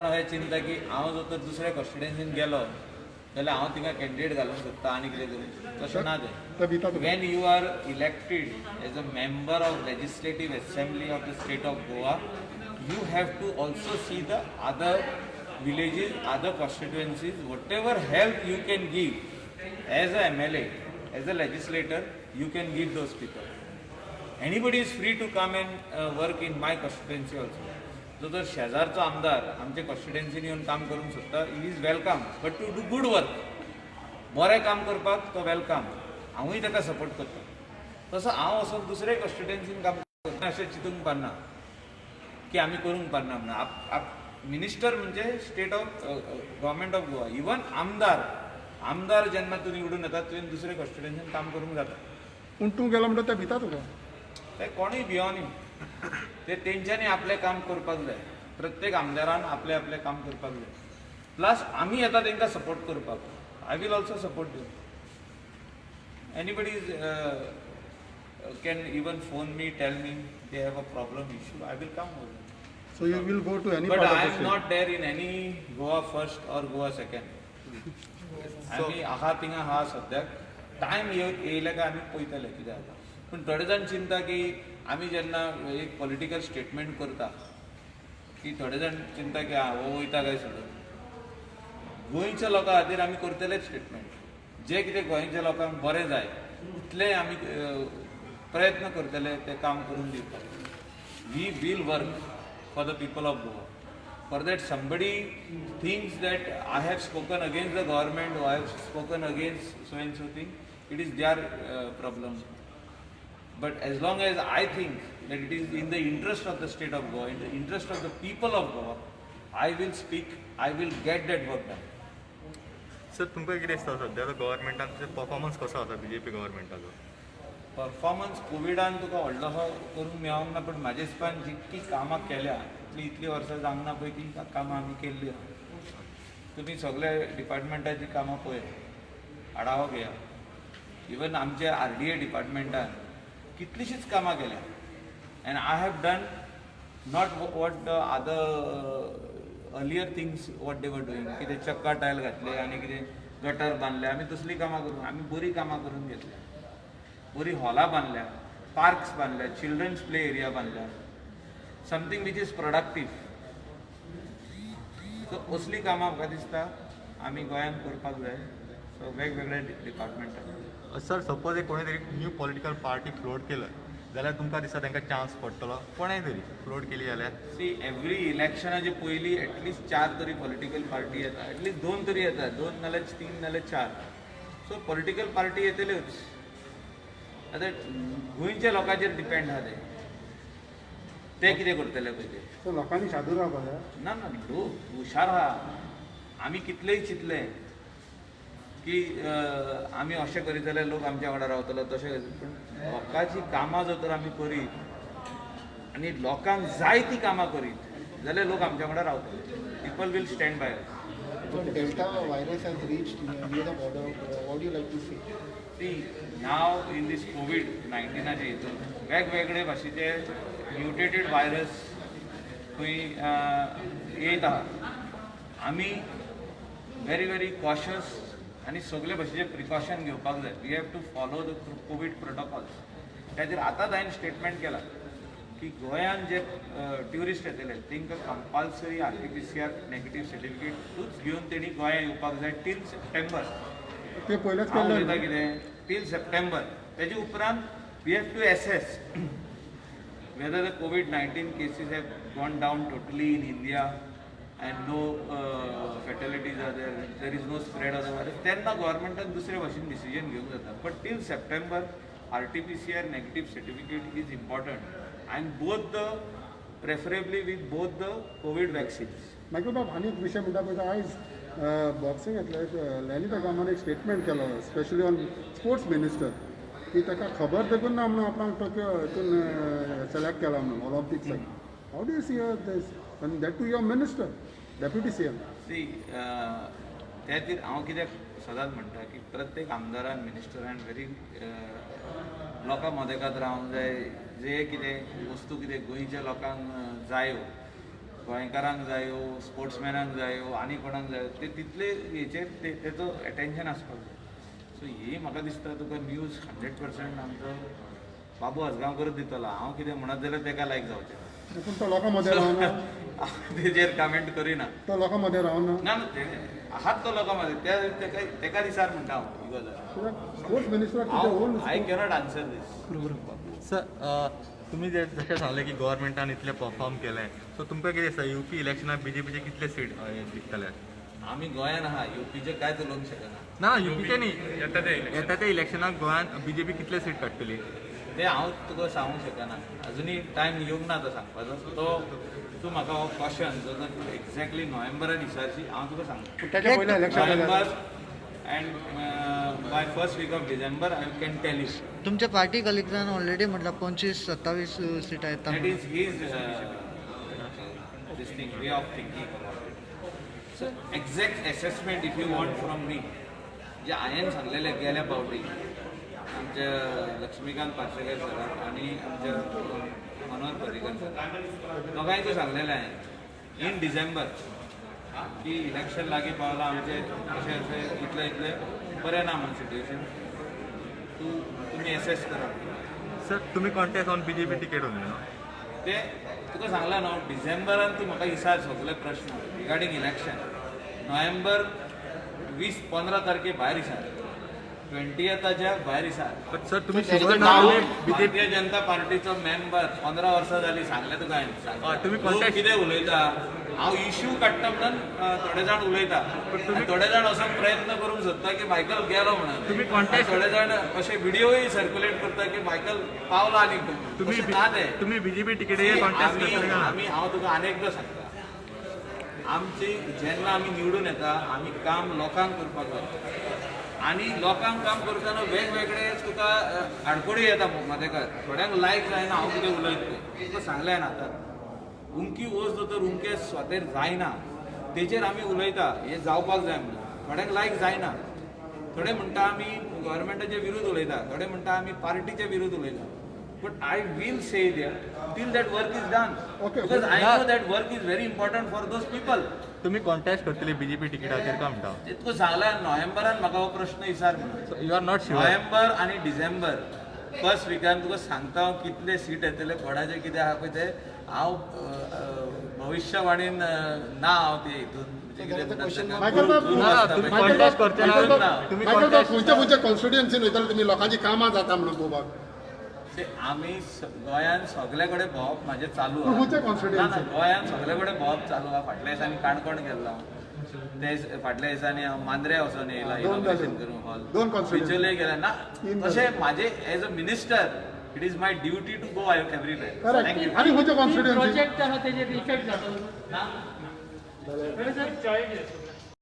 हांवें चिंता की हांव जर तर दुसऱ्या कॉन्स्टिट्युएन्सीन गेलो जाल्यार हांव थिंगा कॅन्डिडेट घालूंक सोदता आनी कितें करूं, तशें ना तें. ते भिता तुका. When you are elected as a member of Legislative Assembly of the state of Goa, you have to also see the other villages, other constituencies. Whatever help you can give as a MLA, as a legislator, you can give those people. Anybody is free to come and work in my constituency also. जो जर शेजारचो आमदार आमच्या कॉन्स्टिट्युएन्सीन येवन काम करूंक सोदता, he is welcome, but to do good work. बरें काम करपाक तो welcome. हांवूय ताका सपोर्ट करता. तसो हांव वचून दुसरे कॉन्स्टिट्युएन्सीन काम करता अशें चिंतूंक पारना की आमी करूंक पारना म्हणून. आप आप मिनिस्टर म्हणजे state of government of Goa. Even आमदार, आमदार जेन्ना तूं निवडून येता, तुवें दुसरे कॉन्स्टिट्युएन्सीन काम करूंक जाता. पूण तूं गेलो म्हणटा ते भिता तुका. ते कोणूय भियोनी. ते तेंच्यांनी आपलें काम करपाक जाय. प्रत्येक आमदारान आपलें आपलें काम करपाक जाय. प्लस आमी येता तांकां सपोर्ट करपाक. I will also support them. Anybody can even phone me, tell me they have a problem, issue, I will come. So you will go to any But part I of am not there in any Goa First or Goa Second. आमी आहा थिंगा आहा सद्याक. Time येयले काय आमी पळयतले कितें जाता. पूण थोडे जाण चिंता की आमी जेन्ना एक पॉलिटिकल स्टेटमेंट करता की थोडे जाण चिंता की आं, हो वयता काय सोडून. गोंयच्या लोकां खातीर आमी करतलेच स्टेटमेंट. जे कितें गोंयच्या लोकांक बरें जाय तितलें आमी प्रयत्न करतले तें काम करून दिवपाक. We will work for the people of Goa. For that, somebody thinks that I have spoken against the government or I have spoken against so and so thing, it is their problem. But as long as I think that it is in the interest of the state of Goa, in the interest of the people of Goa, I will speak, I will get that work done. Sir, तुमकां कितें दिसता, सद्या गव्हर्मेंटान performance कसो आसा BJP गव्हर्मेंटाचो? Performance कोविडान तुका व्हडलोसो करूंक मेळोंक ना, पण म्हाज्या हिसपान जितकी कामां केल्या तितली इतलीं वर्सां जावंक ना पळय ती कामां आमी केल्ली आहा. तुमी सगळे डिपार्टमेंटाची कामां पळय, आढावो घेया. इवन आमच्या आरडीए डिपार्टमेंटान कितलीशींच कामां केल्या and I have done not what the other earlier things what they were doing. कितें चक्का टायल घातले आनी कितें गटर बांदले. आमी तसलीं कामां करूंक, आमी बरीं कामां करून घेतल्या. बरी हॉलां बांदल्या, पार्क्स बांदल्या, चिल्ड्रन्स प्ले एरिया बांदल्या, something which is productive. So असलीं कामां म्हाका दिसता आमी गोंयांत करपाक जाय. सो वेगवेगळे डिपार्टमेंटान. सर, सपोज एक कोणी तरी न्यू पॉलिटिकल पार्टी फ्लोट केलं जाल्यार तुमकां दिसता तांकां चान्स पडटलो, कोणेय तरी फ्लोट केली जाल्यार? सी, एवरी इलेक्शनाचे पयलीं एटलिस्ट चार तरी पॉलिटिकल पार्टी येता, एटलिस्ट दोन तरी येता, दोन नाल्यार तीन नाल्यार चार. सो पॉलिटिकल पार्टी येतल्योच. आतां गोंयच्या लोकांचेर डिपेंड आहा तें, ते कितें करतले पळय ते. सो लोकांनी शादूर रावपाक जाय. ना ना, लोक हुशार आहा. आमी कितलेय चिंतले की आमी अशें करीत जाल्यार लोक आमच्या वांगडा रावतलो, तशें करीत, पूण लोकांची कामां जर तर आमी करीत आनी लोकांक जाय ती कामां करीत जाल्यार लोक आमच्या वांगडा रावतले. People will stand by. So Delta virus has reached near the border. What do you like to say? See, now in this Covid नायन्टिनाचे हितून वेगवेगळे भाशेचे म्युटेटेड व्हायरस खंय येयत आहा. आमी व्हेरी व्हेरी कॉशस आनी सगळे भाशेचे प्रिकॉशन घेवपाक जाय. We have to follow the Covid protocols. ताचेर आतांच हांवें स्टेटमेंट केला की गोंयान जे ट्युरिस्ट येतले तांकां कंपल्सरी आरटीपीसीआर नेगेटीव सर्टिफिकेटूच घेवन तेणी गोंयांत येवपाक जाय टील सप्टेंबर. ते पयलेच हांव केल्ले. उलयता कितें, टील सप्टेंबर. तेजे उपरांत we have to assess whether the COVID-19 cases have gone down totally in India and no fatalities are there, there is no spread of the virus, तेन्ना गव्हर्मेंटान दुसरे भाशेन डिसिजन घेवंक जाता. But till September, RTPCR negative certificate is important and both the preferably with both the Covid vaccines. Michael बाब, आनी एक विशय म्हणटा पळय, आयज बॉक्सिंग एथलेट लॅनी गामान एक स्टेटमेंट केलो, स्पेशली ऑन स्पोर्ट्स मिनिस्टर, की ताका खबर देखून ना म्हणून आपणाक टोकियो हितून सिलेक्ट केला म्हणून ऑलिम्पिक्साक. How do you see this, and that too your minister, deputy CM? See, त्या खातीर हांव कित्याक सदांच म्हणटा की प्रत्येक आमदारान, मिनिस्टरान व्हेरी लोकां मदेकात रावंक जाय. जे कितें वस्तू कितें गोंयच्या लोकांक जायो. गोंयकारांक जायो, स्पोर्ट्समॅनांक जायो, आनी कोणाक जायो, ते तितले हेचेर ते तेचो एटेन्शन आसपाक जाय. सो ही म्हाका दिसता तुका न्यूज 100% आमचो बाबू आजगांवकरूच दितलो. हांव कितें म्हणत जाल्यार तेका लायक जावचें. पूण तो लोकां मदें रावना. हांव तेजेर कमेंट करिना. तो लोकां मदें रावना. ना ना, ते आहात तो लोकां मदें, त्या तेका तेका दिसार म्हणटा हांव ही गजाल. कित्याक स्पोर्ट्स मिनिस्टराक तुजे own. I cannot answer these. Sir, तुमी जे जशें सांगलें की गव्हर्मेंटान इतलें परफॉर्म केलें, सो तुमकां कितें दिसता, यूपी इलेक्शनाक बीजेपीचे कितले सीट जिखतले? आमी गोंयान आहा, युपीचे कांयच उलोवंक शकना. ना, युपीचे न्ही, येता ते इलेक्शनाक गोंयांत बीजेपी कितले सीट काडटली? ते हांव तुका सांगूंक शकना, अजुनूय टायम येवंक ना तो सांगपाचो. तो तूं म्हाका हो क्वेश्चन जो एक्झॅक्टली नोव्हेंबरान विचारशी, हांव तुका सांगता. तेच्या पयलें election. November and by first week of December I can tell you. तुमच्या पार्टी कलिग्जान ऑलरेडी म्हटलं 25-27 सिटा येतात. That is his this thing, way of thinking about it. So exact assessment if you want from me, जे हांवें सांगलेलें गेल्या फावटी आमच्या लक्ष्मीकांत पार्सेकर सराक आनी आमच्या मनोहर पर्रीकर सराक, दोगांयकूय सांगलेलें हांवें इन डिसेंबर की इलेक्शन लागीं पावलां आमचें, अशें अशें इतलें इतलें बरें ना म्हण सिट्युएशन, तूं तुमी एसेस करा. सर, तुमी contest on BJP ticket only न्हू? ते तुका सांगला न्हू, डिसेंबरान तूं म्हाका विचार सगळे प्रश्न रिगार्डींग इलेक्शन. नोव्हेंबर 20-15 तारखे भायर विचार, 20थाच्या भायर विचार. बट सर, तुम्ही There is a sure ना doubt. BJP Bharatiya Janata पार्टीचो मेंबर 15 वर्सां जाली, सांगलें तुका हांवें. हय, तुमी लोक contest- कितें उलयता, हांव इश्यू काडटा म्हणून थोडे जाण उलयता आनी थोडे जाण असो प्रयत्न करूंक सोदता की मायकल गेलो म्हणून. तुम्ही contest- आनी थोडे जाण अशे व्हिडिओय सर्क्युलेट करता की मायकल पावला आनी तुम्ही तशें ना तें. तुम्ही बीजेपी तिकीट कॉन्टेस्ट आमी करतले का ना? आमी हांव तुका अनेकदां सांगता, आमची जेन्ना आमी निवडून येता, आमी काम लोकांक करपाक जाय आनी लोकांक काम करतना वेगवेगळे तुका आडखळी येता मदेकार. थोड्यांक लायक जायना हांव कितें उलयता तें. तुका सांगलें ना आतां, उमकी वस्त तर उमके स्वातेर जायना, तेचेर आमी उलयता हें जावपाक जाय म्हणून. थोड्यांक लायक जायना, थोडे म्हणटा आमी गव्हर्मेंटाचे विरुद्ध उलयता, थोडे म्हणटा आमी पार्टीचे विरुद्ध उलयता, but I will say there till that work is done. Because I know that work is very important for those people. तुम्ही कॉन्टेस्ट करतले बीजेपी तिकिटाचेर काय म्हणटा? ते तुका सांगला, नोव्हेंबरान म्हाका हो प्रश्न विचार म्हणून. You are not sure? November आनी डिसेंबर फर्स्ट विकान तुका सांगता हांव कितले सीट येतले, कोणाचे कितें आहा पळय ते. हांव भविश्यवाणीन ना हांव ते हितून म्हणजे कितें म्हणटात तेका, मायकल बाब, गुरू आसता तुम्ही पळय. कॉन्टेस्ट करचे ना? मायकल बाब, तुम्ही मायकल बाब, कॉन्टेस्ट खंयच्या खंयच्या कॉन्स्टिट्युएन्सीन वयताले तुमी, लोकांची कामां जाता म्हणून पळोवपाक? ते आमी गोंयांत सगळे कडेन भोंवप म्हाजें चालू पूण आहा. खंयच्या constituency? ना, ना, गोंयांत सगळे कडेन भोंवप चालू आहा. फाटल्या दिसांनी काणकोण गेल्लो हांव, ते फाटल्या दिसांनी हांव मांद्र्या वचोन येयला दोन इनॉग्रेशन जाले. करून हॉल. दोन constituency. बिचोले गेले ना. तीन. तशें म्हाजें as a minister it is my duty to go everywhere. Thank you. Correct. आनी खंयच्या कॉन्स्टिट्युएन्सी? प्रोजेक्ट आहा तेजेर इफेक्ट जातलो? ना. सर.